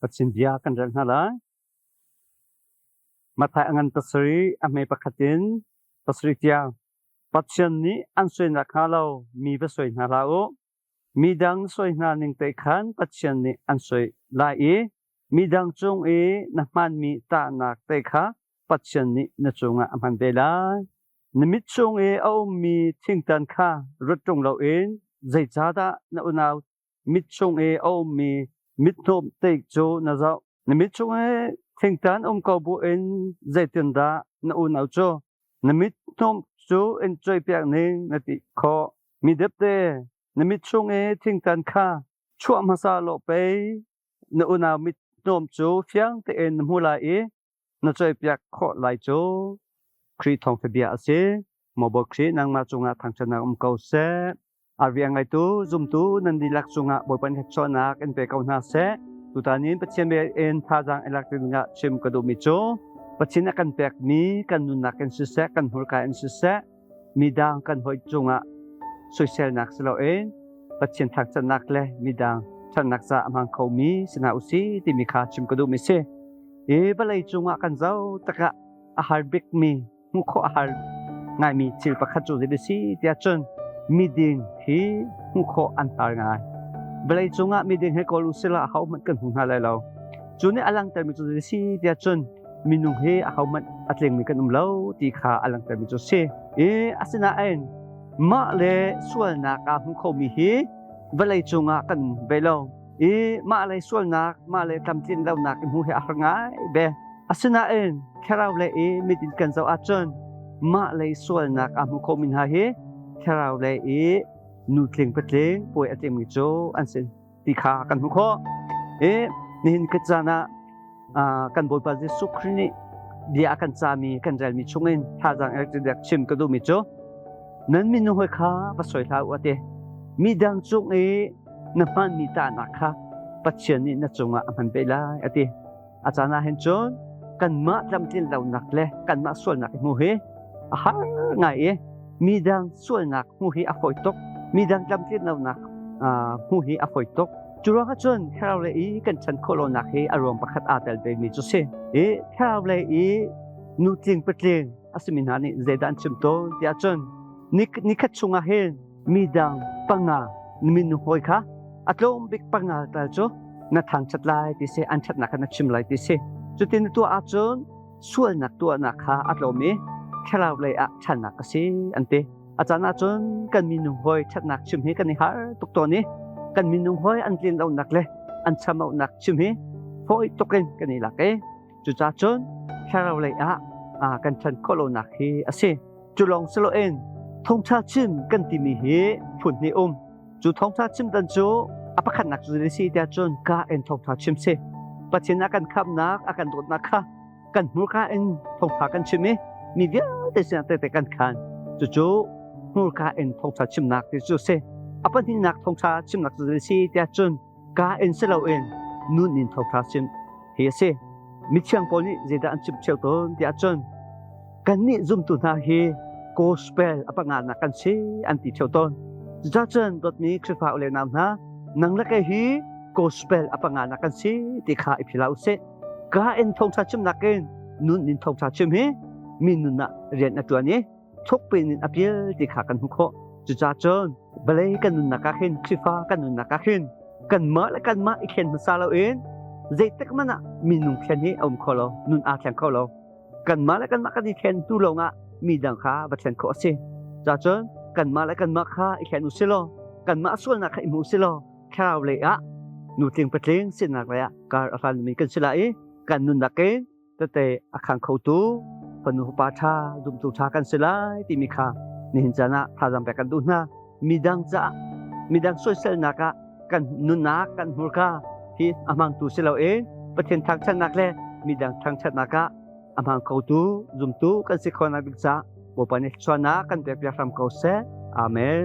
Pathian bia kan rel hna lai. Matthai a ngan pasarih, a hme pakhat in pasarih tiang. Pathian nih an suainak hnga lo mi va suai hna hlah u. Midang suai hna ning te khan Pathian nih an suai lai i midang cung i na hmanmi tahnak te kha Pathian nih na cungah a hman ve lai. Na mit chung i a ummi thingtan kha ruat ṭung loin zeicahdah na unau mit chung i a ummi mithnawm teik cu na zoh? Na mit chung i thingtan um ko buin zeitindah na unau cu na mithnawm cu in coihpiak ning na ti khawh? Mi depde, na mit chung i thingtan kha chuah hmasa law pei na unau mithnawm cu fiang tein na hmu lai i na coihpiak khawh lai cu. Khrih thawngtha bia a si. Maw Bawi Khrih nangmah cungah thangṭhatnak um ko seh. Arvi a ngeitu zumtu nan dihlak cungah Bawipa nih thluachuahnak in pe ko hna seh. Tutan in Pathian bia in thazaang i lak dingah chim ka duhmi cu Pathian a kan pekmi kan nunnak in siseh, kan hmurka in siseh, midang kan hawi cungah soiselnak si loin Pathian thangṭhatnak le midang ṭhatnak caah a hmang khomi si hna usih timi kha chim ka duhmi si. Hi vawlei cungah kan zoh tikah a har bikmi hmuh khawh a har ngaimi thil pakhat cu zei si tiah cun miding hi hmuh khawh an har ngai. Vawlei cungah miding hi kawl usila ahohmanh kan hmu hna lai lo. Cu nih a langhtermi cu zei si tiah cun minung hi ahohmanh a tlingmi kan um lo ti kha a langhtermi cu si. I asinain mah le sualnak aa hmu khomi hi vawlei cungah kan um ve lo. I mah le sualnak, mah le tlamtlin lonak i hmuh hi a har ngai ve. Asinain thlarau lei i mit in kan zoh ahcun mah lei sualnak aa hmu khomi hna hi thlarau lei i nutling patling puai a tlingmi cu an si ti kha kan hmuh khawh. I nihin ka caan ah kan Bawipa Jesuh Khrih nih bia a kan cami kan relmi chungin thazaang electric chim ka duhmi cu nan minung hawi kha va soi hlah u a ti. Midang cung i na hmanmi tahnak kha Pathian nih na cungah a hman ve lai a ti. A caan ah hin cun kanmah tlamtlin lonak le kanmah sualnak i hmuh hi a har ngai i midang sualnak hmuh hi a fawi tuk. Midang tlamtlin lonak hmuh hi a fawi tuk. Cu ruangah cun thlarau lei i kan chan khawh lonak hi a ruang pakhat aa tel vemi cu si. I thlarau lei i nutling patling a simi hna nih zeidah an chim tawn tiah cun nikhat chungah hin midang panga minung hawi kha a tlawm bik panga tal cu na thangṭhat lai ti si an ṭhatnak kha na chim lai ti si. Cutin na tuah ahcun sualnak tuahnak kha a tlawm i thlarau lei ah ṭhannak a si an ti. A caan ahcun kan minung hawi ṭhatnak chim hi kan i har tuk tawn i kan minung hawi an tlin lonak le an chamauhnak chim hi fawi tuk in kan i lak i cucaah cun thlarau lei ah kan ṭhan khawh lonak hi a si. Cu lawng si loin thawngṭha chim kan timi hi phun hnih um. Cu thawngṭha chim dan cu a pakhatnak cu zei si tiah cun ka in thawngṭha chim si. Pathian a kan khamhnak, a kan dawtnak kha kan hmurka in thawngṭha kan chim i mi vialte sinah tehte kan khaan. Cucu hmurka in thawngṭha chimnak ti cu si. A pahnihnak thawngṭha chimnak cu zei si tiah cun ka in si loin nun in thawngṭha chim hi a si. Mithiang pawl nih zeidah an chim ṭheo tawn tiah cun kannih zumtu hna hi gospel a panganak kan si an ti ṭheo tawn. Cucacun dawtmi Khrihfa u le nau hna, nang le kei hi gospel a panganak kan si ti kha i phila usih. Ka in thawngṭha chimnak in nun in thawngṭha chim hi mi nun ah rian a ṭuan i thukpi in a pial ti kha kan hmuh khawh. Cucaah cun vawlei kan nunnak ah hin Khrihfa kan nunnak ah hin kanmah le kanmah i thlen hmasa loin zeitik hmanh ah minung thlen hi a um kho lo, nun aa thleng kho lo. Kanmah le kanmah kan i thlen tu lawngah mi dang kha va thlen khawh a si. Cucaah kanmah le kanmah kha i thlen u si law, kanmah sualnak kha i hmu u si law, thlarau lei ah nutling patling sinak lei ah kar a hlanmi kan si lai i kan nunnak in tete a khang khotu fanu fapa ṭha zumtu ṭha kan si lai timi kha nihin caan ah thazaang pek kan duh hna. Midang caah midang soiselnak ah kan nunnak kan hmurka hi a hmangtu si loin Pathian thangṭhatnak le midang thangṭhatnak ah a hmang khotu zumtu kan si khawhnak ding caah Bawipa nih thluachuahnak kan pek piak hram ko seh. Amen.